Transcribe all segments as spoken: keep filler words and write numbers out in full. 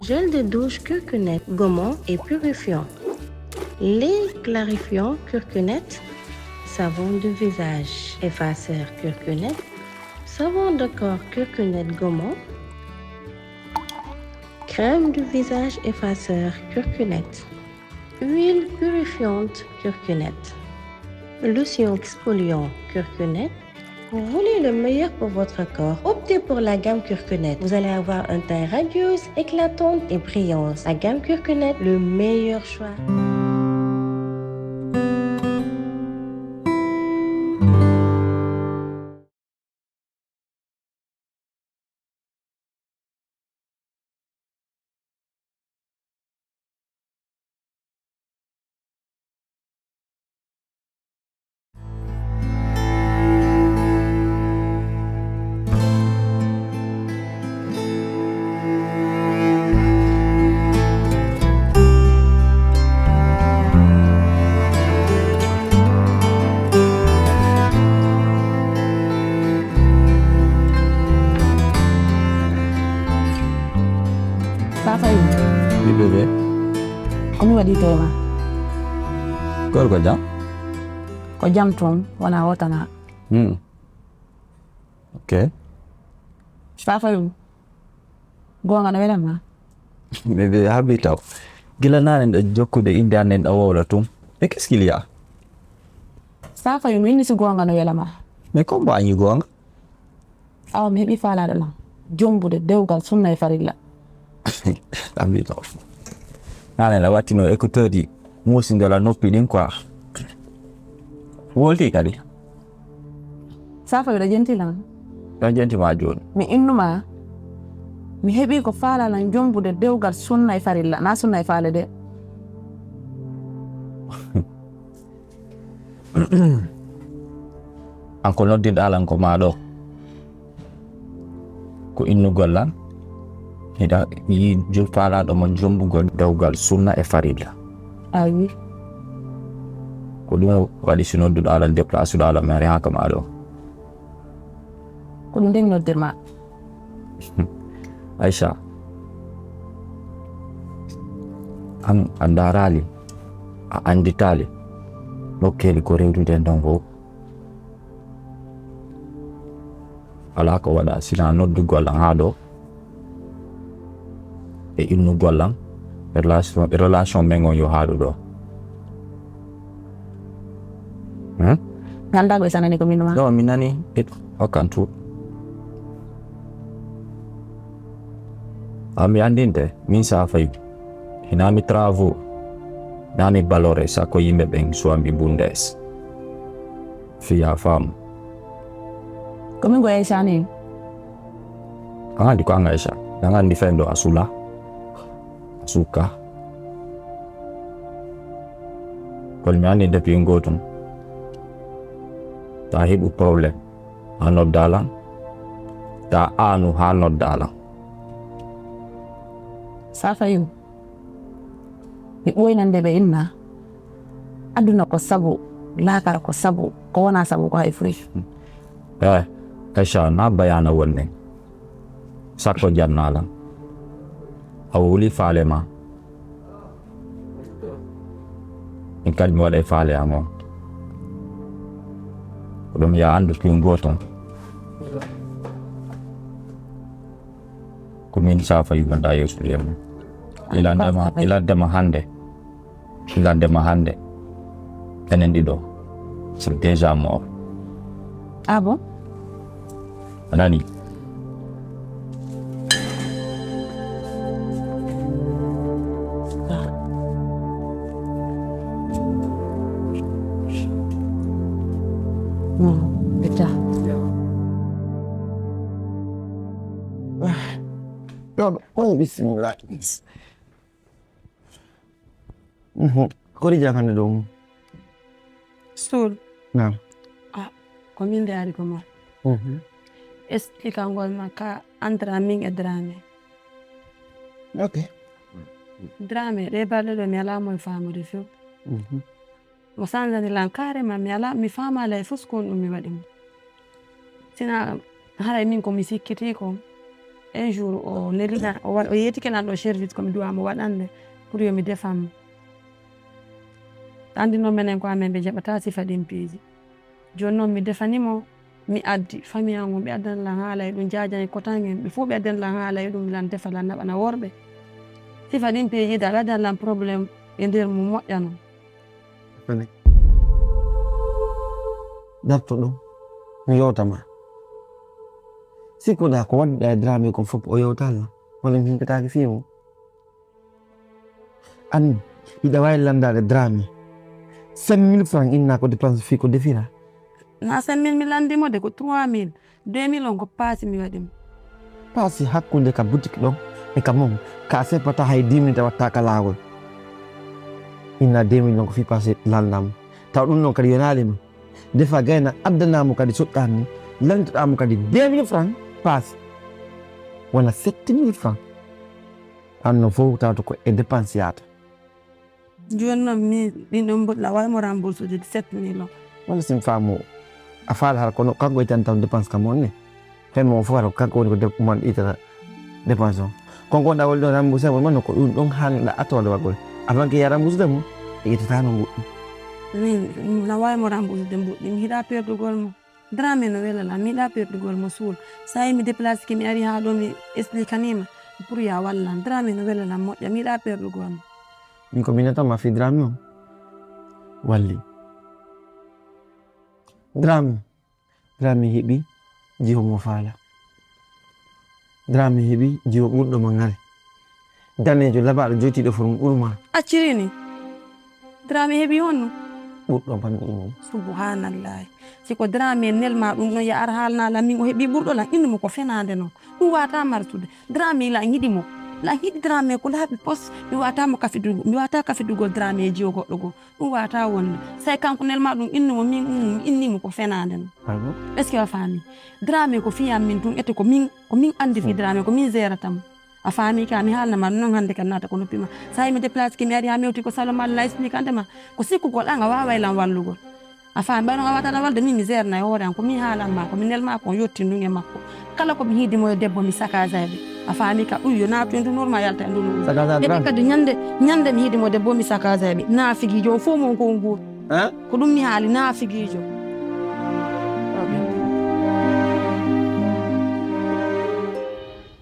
Gel de douche Kirkconnect, gommant et purifiant. Lait clarifiant Kirkconnect, savon de visage effaceur Kirkconnect, savon de corps Kirkconnect, gommant, crème de visage effaceur Kirkconnect, huile purifiante Kirkconnect, lotion exfoliant Kirkconnect. Vous voulez le meilleur pour votre corps? Optez pour la gamme Kirkconnect. Vous allez avoir un teint radieux, éclatante et brillante. La gamme Kirkconnect, le meilleur choix. Papa, Wi bébé, ko mi waɗi to ma? Gorko jam? Ko jam toon, wona wotana. Hmm. Ok. Papa, goonga no wela ma? Bébé, habi taw. Gila naane ɗo jokkude innde an en ɗo wowla tum. Mais qu'est-ce qu'il y a? Papa, mi inni si goonga no wela ma? Mais ko mbañi goonga? Awa mi heɓi faalaaɗo lan. Jombude dewgal sunna e farilla. Ambi no. Naane la wattino écouteur ji. Musi ndola noppi ɗin quoi. Wolti kadi. Safa miɗo jenti lan. Ɗon jenti ma jooni. Mi innuma. Mi heɓi ko faala lan jombude dewgal sunna e farilla. Na sunna e faale de. An ko noddinɗa lan ko ma ɗo. Ko innugol lan. Hiɗa yi faalaɗo mo jombugol dewgal sunna e farilla. Ayi. Ko ɗum waɗi si nodduɗa lan déplaceuɗa lan mi ari ha ka ma ɗo. Ko ɗum ndek nodde ma. Aisha, an a ndaaraali, a annditaali nokkeeli ko rewrude ndongo. Alaa ko waɗa sina noddugol lan haa ɗo e innugol lan relation, relation men on yo haaɗu ɗo. Hmm? Ganda ko sanani ko min ma. No, mi nani it okkan tu. A mi andinte min sa fayu. Hina mi travaux. Nani balore sa ko yimɓe ɓen suwambi bundes. Fiya fam. Ko min ko Aisha ni. An andi ko an Aisha. An andi fendo asula. Asuka. Kono mi andi depuis gotum. Ta heɓu problème. Ha nodda lan. Ta anu ha nodda lan. Safa yu. Mi ɓoynande ɓe inna. Aduna ko sabu, laakara ko sabu, ko wona sabu ko hay furi. Eh, Aisha na bayana wonne. Sakko janna lan. A wuli faale ma. Min kadi mi waɗa e faale am on. Ko ɗum ya anndu kin gooton. Ko min safa yimɓe nda yeeso yemma. Ilandema, ilandema hannde. Ilandema hannde. Enen ɗiɗo. C'est déjà mort. Ah bon? A nani? Non, déjà. Ɗon on bisimilla. Kori jangande ɗum. Suul. Naam. Ah, ko min de ari ko ma. Explique ngol ma ka entre min e Dramé. Ok. Dramé, ɗe balɗe ɗo mi alaa mo e faamude few. Mo sanzani lan carrément mi alaa, mi faamaali hay fof ko honɗum mi waɗi mo. Sina haray min ko mi sikkiti ko. Un jour, o nelina, o wa-, o yeetike lan ɗo service ko mi duwa mo waɗande pour yo mi defan mo. Anndi noon menen ko amen ɓe jaɓata sifa ɗin piiji. Jooni noon mi defani mo, mi addi, famille an on ɓe addani lan haala e ɗum, jaajan e kotan en, ɓe fof ɓe addani lan haala e ɗum, lan defa lan naɓana worɓe. Sifa ɗin piiji da ɓe addani lan problème e nder mum moƴƴa noon. Fene. Darto ɗum, mi yewta ma. Sikkuɗaa ko waɗuɗaa e Dramé kon fof o yewtaali ma, walla mi hinkataake fii mum? An, hiɗa waawi lanndaade Dramé cinq mille francs inna ko dépense fii ko defira? Na cinq mille mi lanndi mo de, ko trois mille. Deux mille on ko paasi mi waɗi mo. Paasi hakkunde ka boutique ɗon e ka mum, ka a seppataa hay dix minutes a wattaaka laawol. Inna deux mille ɗon ko fii paasi lanndaa mo. Taw ɗum ɗon kadi yonaali ma. Defa gayna addanaa mo kadi soɗɗaani, lannitoɗaa mo kadi deux mille francs paasi. Wona sept mille francs. An no fof tawata ko e dépense yaata. Jooni noon mi ɗin ɗon mboɗi la wawi mo remboursude sept mille on. Walla si mi faamu a faala hara kono kanko ittani taw dépense kam on ne. Fen mo fof hara ko kanko woni ko dep-, man ittata dépense on. Kon ko wonɗa woni ɗon rembourse woni man ko ɗum ɗon haanɗa attoode waɗgol. Avant que ya remboursude mo, e ittata no mbuɗɗum. Min na wawi mo remboursude mbuɗɗi, mi hiɗa perdugol mo. Dramé no wela lan, mi yiɗa perdugol mo suul. Sa yi mi déplace ki mi ari haa ɗo mi explique anima pour ya wallan. Dramé no wela lan moƴƴa, mi yiɗa perdugol mo. Min ko minata ma fi Dramé on. Walli. Dramé. Dramé heɓi jiwo mo faala. Dramé heɓi jiwo ɓurɗo mo ŋare. Daneejo labaɗo joytiiɗo fof ɗum ɓurma. Accirini. Dramé heɓi honno? Ɓurɗo banndi mum. Subhanallahi. Si ko Dramé nelma ɗum ɗon ya ar haalna lan min o heɓi ɓurɗo lan innu mo ko fenaande noon. Ɗum wata martude. Dramé lan hiɗi mo. Lan hiɗi Dramé ko laaɓi pos. Mi wata mo kafidugol. Mi wata kafidugol Dramé jiwo goɗɗo goo. Ɗum wata wonde. Say kanko nelma ɗum innu mo min mi inni mo ko fenaande noon. Est-ce que a faami? Dramé ko fiyam min tun ete ko min ko min andi fi Dramé ko min zerata mo. A faami ka mi haalna ma non hannde kan naata ko noppi ma. Sa yi mi déplace ki mi ari ha mi hewti ko salon ma la explique ande ma. Ko sikkugol an a waaway lan wallugol. A faami ɓay non a wata lan walde min mi zerna e hoore an ko min haalan ma ko mi nel ma ko yotti ndun e makko. Kala ko mi hiidi mo e debbo mi sakazay ɓe. A faami ka ɗum yo naatu e ndu norma yalta e ndu norma. Sakazay ɓe kadi ñande ñande mi hiidi mo debbo mi sakazay ɓe. Naafigiijo o fof mon ko nguur. Ko ɗum mi haali naafigiijo.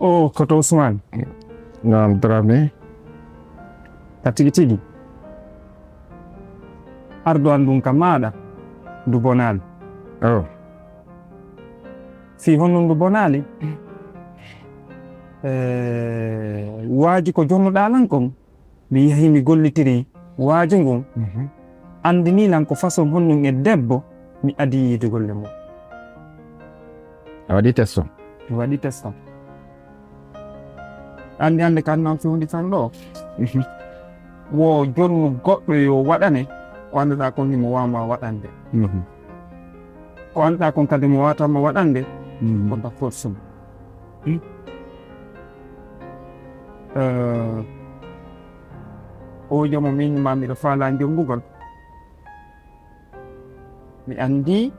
O koto Ousmane. Naam Dramé. Ka tigi tigi. Ardu an ɗum ka maaɗa ndu bonaali. Oh. Si honno ndu bonaali? Eh, waaji ko jonnuɗaa lan kon. Mi yahi mi gollitiri waajo ngon. Anndini lan ko façon honɗum e debbo mi adii yiide golle mum. A waɗi test on? Mi waɗi test on. Anndi hannde kan noon fewndi tan ɗo. Wo jonnu goɗɗo yo waɗane ko annduɗaa kon himo waawma waɗande. Ko annduɗaa kon kadi mo waawata mo waɗande. Ko ta force mo. O jomo min ma miɗo faalaa jombugol. Mi anndi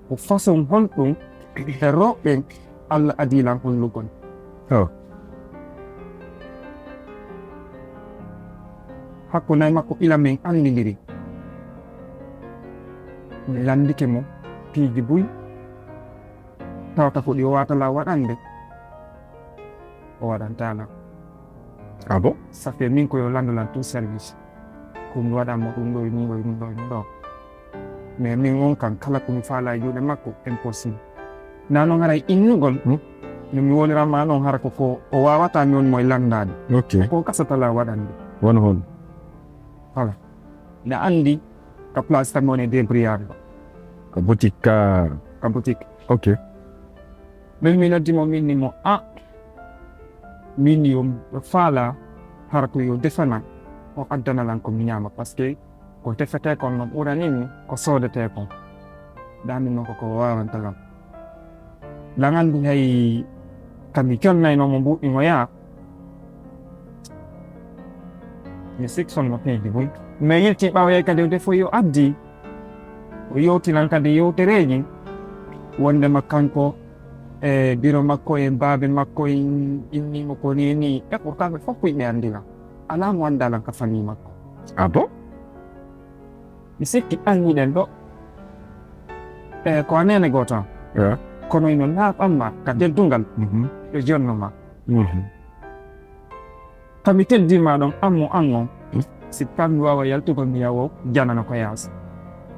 ko façon honɗum e rewɓe Allah adii lan hollugol. Hakkunde makko ila men anndindiri. Mi lanndike mo piiji buy. Tawata ko ɗi o waawata lan waɗande, o waɗantaa lan. Ah bon? Ça fait min ko yo lanndu lan tout service. Ko mi waɗan mo ɗum ɗo e ɗum ɗo e ɗum ɗo e ɗum ɗo. Mais min on kan kala ko mi faalaa e juuɗe makko, impossible. Na noon haray innugol, no mi woniran ma noon hara ko ko o waawata mi woni mo e lanndaade. Ok. Ko kasata lan waɗande. Wano hon? Voilà. Na anndi ka place tan mi woni e débrouillard ɗo. Ka boutique ka? Ka boutique. Ok. Min mi noddi mo min ni mo a min yo faalaa hara ko yo defana o addana lan ko mi ñaama parce que ko defetee kon no ɓurani mi ko soodetee kon. Ɗa min noon ko ko waawanta lan. Lan anndi hay ka mi jonnayno mo mbuuɗi mo yaa. Mi sikson mo piiji buy. Mais yilti ɓaawo yay kadi o defo yo addi. O yewtinan kadi yewtereeji wondema kanko e biro makko en, baabe makko en, innimo ko ni e ni. E pourtant ɓe fof ɓe anndi lan. Alaa mo anndaa lan ka famille makko. Ah bon? Mi sikki an hiɗen ɗo. E ko a neene gooto an. Yeah. Kono ino laaɓan ma ka teddungal. Mhm. Ɓe jonno ma. Mhm. Ka mi teddii ma ɗon, an mo an on. Si tan mi waawa yaltugol mi yawo janano ko yaasi.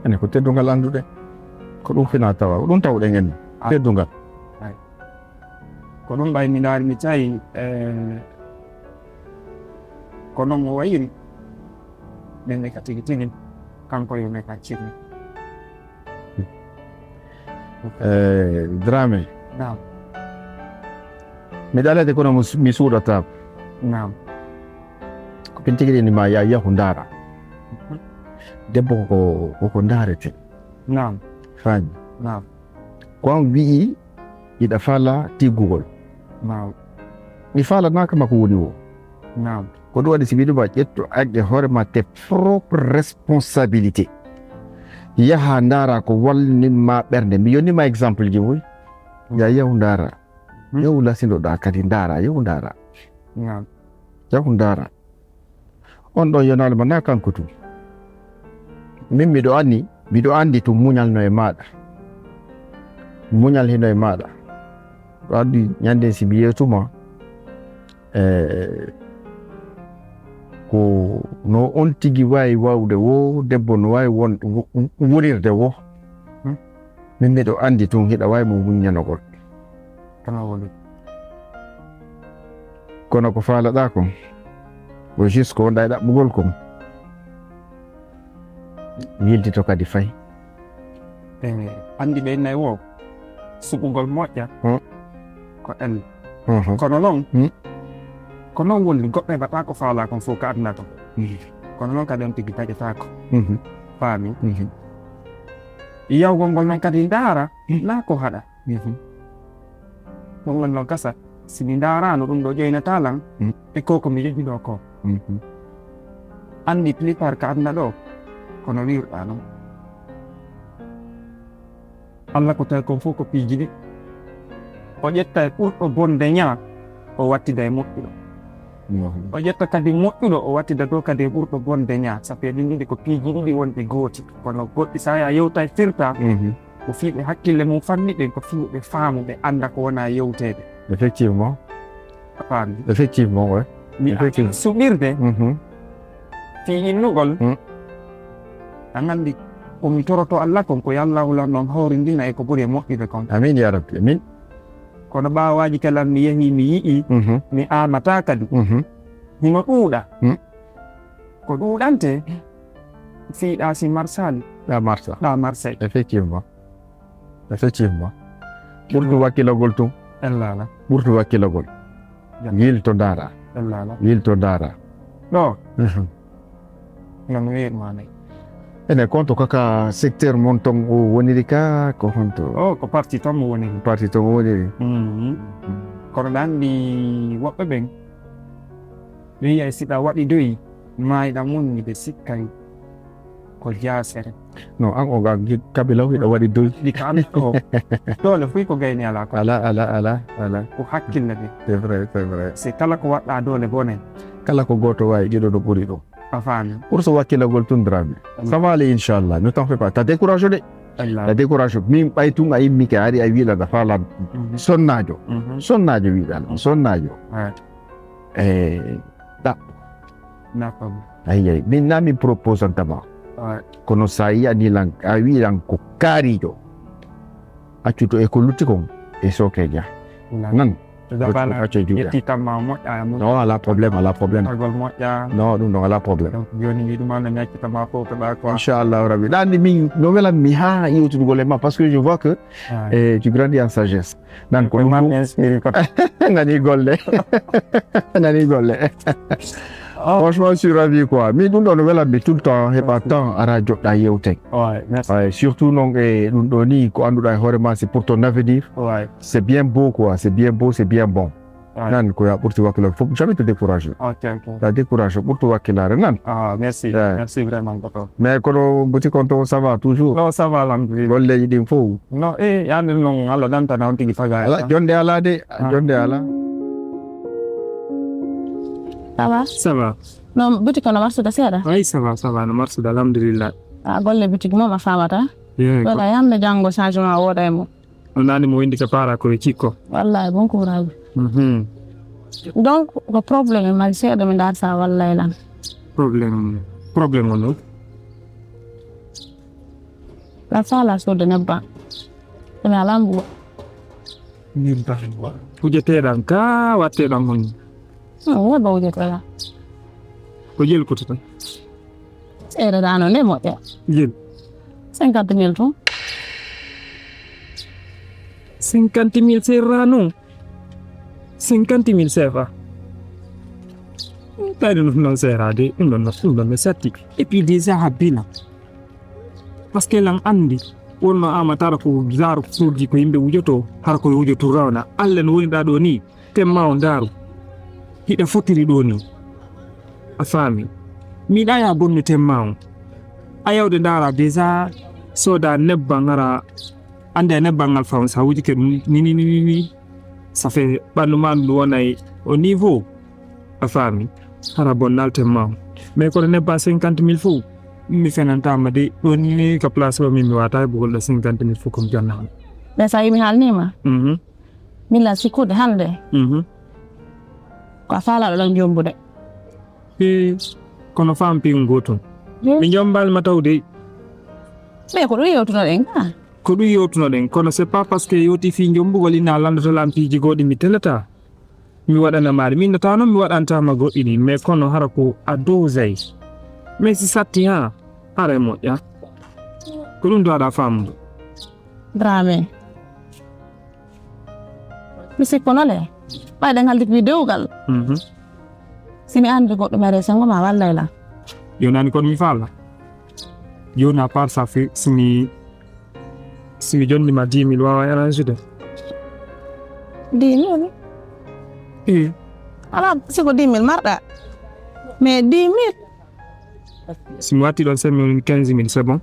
Ene ko teddungal annduɗen. Ko ɗum fina tawa. Ko ɗum tawɗen en. Ah. Teddungal. Ko ɗum ɓay mi ndaari mi tawi, eh, ko non o wayiri. Nden ne ka tigi tigi, kanko yo ne kaccirmi. Eh, Dramé, Naam, miɗa alade kono mo su-, mi suuɗataako. naam, Ko ɓen tigi ɗen ma ya yahu ndaara. Debbo ko, ko, ko ndaarete. naam, Faami. naam, Ko an wi'i iɗa faala tiggugol. naam, Mi faalanaaka ma ko woni o. naam, Ko ɗum waɗi si mbiɗo ma ƴettu agge hoore ma tes propres responsabilités. Yaha ndaara ko wallinma ɓernde. Mi yonni ma exemple ji boy. Ya yahu ndaara. Hmm. Yahu lasindoɗa kadi ndaara, yahu ndaara. naam, Yahu ndaara. On ɗon yonaali ma na kanko tun. Min miɗo anni, miɗo anndi tun muñal no e maaɗa. Muñal hino e maaɗa. Ɗo anndi ñande si mi yeetuma, eh, ko no on tigi waawi waawde wo, debbo no waawi won-, wo-, wonirde wo. Hmm. Min miɗo anndi tun hiɗa waawi mo muññanogol. Kama woni. Kono ko faalaɗaa kon, ko juste ko wonɗa e ɗaɓɓugol kon. Yiltito kadi fay. E anndi ɓe nayi wo, suɓugol moƴƴa, Hmm. ko en. Mhm. Kono noon, Hmm. ko noon woni goɗɗo heɓata ko faalaa kon fof ka aduna kon. Kono noon kadi on tigi taƴataako. Mhm. Faami. Mhm. Yawgol ngol noon kadi ndaara, Hmm. naa ko haɗa. Mhm. Ɗum ɗon no gasa, si mi ndaaraano ɗum ɗo ƴoynataa lan, Mm. e ko ko mi yoɓi ɗo ko. Mhm. Anndi plupart ka aduna ɗo, kono wiirɗaa noon. Allah ko tawi kon fof ko piiji ɗi. O ƴetta e ɓurɗo bonde ñaa, o wattida e moƴƴuɗo. Mhm. O ƴetta kadi moƴƴuɗo, o wattida ɗo kadi e ɓurɗo bonde ñaa. Ça fait ɗin ɗiɗi ko piiji ɗiɗi wonɗi gooti. Kono goɗɗi so a yewta e firta, Mhm. ko fii ɓe hakkille mum fanni ɓen, ko fii ɓe faamu, ɓe annda ko wona yewteede. Effectivement. A faami? Effectivement, ouais. Mi Effectivement. Suɓirde, Mhm. fii innugol, Mm. an anndi ko mi toroto Allah kon, ko yo Allah hulan noon hawrindina e ko ɓuri e moƴƴude kon. Amin ya Rabbi, amin. Kono ɓaawaaji kala mi yehii, mi yi'ii, Mhm. mi aamataa kadi. Mhm. Hino ɗuuɗa. Mm. Ko ɗuuɗante, fii ɗaa si marsaali. Ɗa marsa. Ɗaa marsay. Effectivement. Effectivement. Ɓurtu wakkilagol tun. Ellaala. Ɓurtu wakkilagol. Ja. Yilto ndaara. Ellaala. Yilto ndaara. Ɗo, Mhm. non wiirma ni. Ene konto kaka secteur mon ton o woniri ka ko honto? O, ko parti ton mo woniri. Parti ton o woniri. Mhm. Kono ɗa anndi woɓɓe ɓen, ɓe wi'ay si ɗa waɗi doyi, maayɗa mun ni ɓe sikkay ko jaasere. No, an o ga gi-, kabilaw hiɗa waɗi doyi. Ɗi ka anndi ko doole fuy ko gayni alaa ko. Ala, ala, ala, ala. Ko hakkille de. C'est vrai, c'est vrai. Si kala ko waɗɗa doole bone. Kala ko gooto waawi, ɗiɗo no ɓuri ɗum. A faami. Ɓur so wakkilagol tun Dramé. Mm. Ça va aller, inchallah. Ne t'en fais pas. Ta décourage de. Ellaala. Ta décourage. Min ɓay tun a immi ke ari a wiila da fala Mhm. Sonnaajo. Mhm. Sonnaajo wiɗa no. Sonnaajo. Ouais. Eh, da. D'accord. Ayi, ayi. Min na min proposantama. Ouais. Kono sa yiyani lan, a wilan ko kaarijo. Accuto e ko lutti kon. E soke ja. Nan. Accu juuɗe. Yettitanma moƴƴa e mum. Non, ala problème, ala problème. Tagol moƴƴa. Non, ɗum ɗon ala problème. Donc, joni mi ɗuma no mi accitama fof ko ɗa quoi. Inchallah Rabbi. Ɗan mi, no welan mi ha yewtudugol e ma, parce que je vois que, Ah. eh, tu grandis en sagesse. Nan ko Ko ɗum man ɗum. Inspiré ko. Nani golle. Nani golle. Oh. Franchement, je suis ravi quoi. Mi ɗum ɗon no welan mi tout le temps, heɓa temps ara joɗɗa yewten. Ouais, merci. Ouais, surtout non e ɗum ɗo ni ko annduɗa e hoore ma, c'est pour ton avenir. Ouais. C'est bien beau quoi, c'est bien beau, c'est bien bon. Nan ko ya ɓurti wakkilaare fof, jamais to découragé. Ok, ok. Ta découragé, ɓurto wakkilaare nan. Ah, merci. Eh. Merci vraiment, papa. Mais kono boutique on to, ça va toujours? Non, ça va, alhamdulillah. Golleeji ɗin fof? Non, eh, yande non, Allah danta na on tigi faga. Ala, jonde ala de, ah, jonde ala. Ça va? Ça va. No, boutique on no marsude seeɗa? Ay, ça va, ça va, no marsude, alhamdulillah. Ah, golle boutique mo ma famata. Yeah, wala yande janngo changement wooda e mo. O nani mo windi ka para ko e cikko. Wallahi, bon courage. Mhm. Donc, ko problème e mari seeɗa mi darta wallahi lan. Problème, problème on ɗo? La sala sodde nebban. Ina lambu. Nebban. Kujeteɗan ka watteɗan on. Hmm, waba wujeteɗan. Ko jel kututa? Seeɗa dano nde moƴƴa. Jel. Cinquante mille tun. Cinquante mille seerano. Cinquante mille sefa. Tawi ɗum non seerade, ɗum ɗon no, ɗum ɗon no satti. Et puis déjà habbina. Parce que lan andi, wonno ama tara ko genre produit ko yimɓe wujoto, hara ko wujoto rawna. Allah no woni ɗa ɗo ni, temma o ndaru. Hiɗa fotiri ɗo ni. A faami. Miɗa ya bonnu temma o. A yawde ndara déjà soda nebban hara ande nebban ngal fawn sa wujike ɗum ni, ni, ni, ni, ni. Ça fait ɓandu ma ndu wonay au niveau. A faami. Hara bonnal temma o. Mais kono nebban cinquante mille fof. Mi fenantama de ɗon ni ka place o min mi wata e bugol ɗo cinquante mille fof comme jonnama. Mais sa yimi halnima. Mhm. Min la sikkude hande. Mhm. Ko a faalaɗo ɗon jombude. Pi, kono fam pi gotum. Hmm. Mi jombal ma taw dey. Mais ko ɗum yewtunoɗen ka? Ko ɗum yewtunoɗen, kono c'est pas parce que yewti fi jombugol ina landata lam piiji goɗɗi mi telata. Mi waɗana maari. Min nata noon mi waɗantama goɗɗi ɗi, mais kono hara ko a dosay. Mais si satti ha, hara e moƴƴa. Ko ɗum do aɗa famude. Dramé. Mi sikkuno le. Ɓayɗen haalde ko dewgal. Mhm. Si mi andi goɗɗo mere sengo ma wallay la. Yonani kon mi fala. Yona par ça fi si mi, si mi jonni ma dix mille wawa arrange de. Dix mille? Eh. Ala, si ko dix mille marɗa. Mais dix mille. Si mi watti ɗon cinq mille, quinze mille, c'est bon?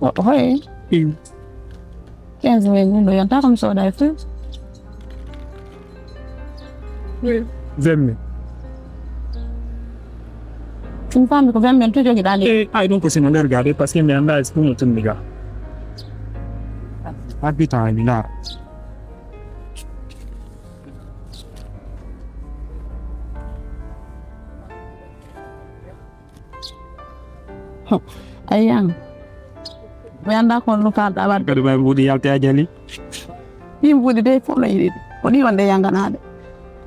Oh, oui. Oui. Quinze mille, ɗum ɗo yonta ko mi sooda e fof. Vingt mille. Ɗum faami ko vingt mille to jogiɗaa ni. Eh, ay, ɗum ko sino nder gaade, parce que mi anndaa e so ɗum o tunni ga. Habitan e mi laara. Ayan. Mi anndaa ko honno kaalɗaa waɗde. Kadi ma mbuuɗi yalte a jali. Ɗi mbuuɗi de fof no yiɗi. Ko ɗi wonde yanganaade.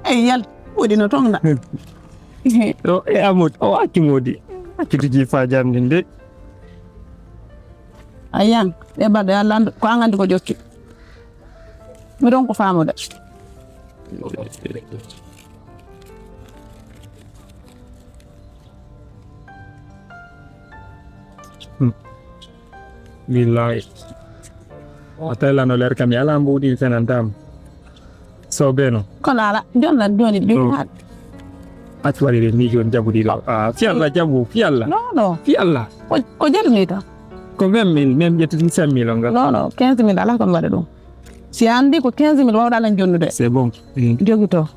Eyi yal mbuuɗi no tongna. Ɗo e Amadou, o acci Mody. Acci tigi fa jam din de. Ayan, ɓe mbaɗa Yalla anndu, ko an anndi ko jokki. Mi ronko faamude. Hmm. Billahi. A tawilano leer kam, mi ala mbuuɗi mi fenantam. So beno. Kono ala, jonna joni ɗum. Acci waɗi ni joni jaɓuɗi ɗo. Ah, fi Allah jaɓu, fi Allah. Non, non. Fi Allah. Ko, ko jeli ni tan. Ko vingt mille, même ƴettude cinq mille on ngal. Non, non, quinze mille ala ko mi waɗa ɗum. Si a anndi ko quinze mille wawɗa lan jonnude. C'est bon. Mm. Jogito.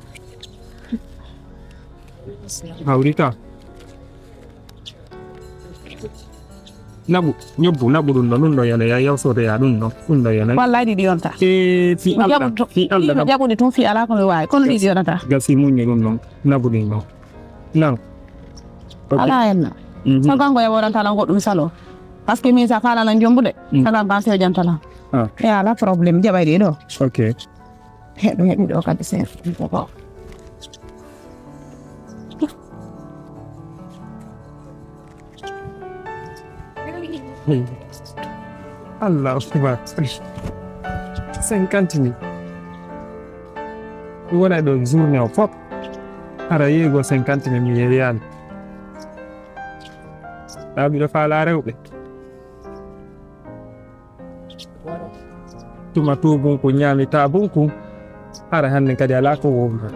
Hawrita. Naɓu, ñobbu, naɓu ɗum ɗo, ɗum ɗo yano ya, yaw soto ya, ɗum ɗo, ɗum ɗo yano. Wallahi ɗiɗi yonta. E fi Allah, fi Allah, naɓu. Jaɓude tun fi ala ko mi waawi, kono ɗiɗi yonata. Gasi muññi ɗum ɗon, naɓu ɗum ɗon. Nan. Ok. Ala henna. Mhm. So kanko e woranta lan goɗɗum salo. Parce que min sa faalana jombude, mm, salo am ban sewjanta lan. Ah. E ala problème, jaɓay ɗi ɗo. Ok. Heɗo heɓi ɗo kadi seeɗa. Allahu akbar. Cinquante mille. Mi wona ɗo journée o fof. Hara yeego cinquante mille mi yeeyani. Ɗa miɗo faala rewɓe. Tuma tubunku ñaami tabunku, hara hannde kadi alaa ko wowno.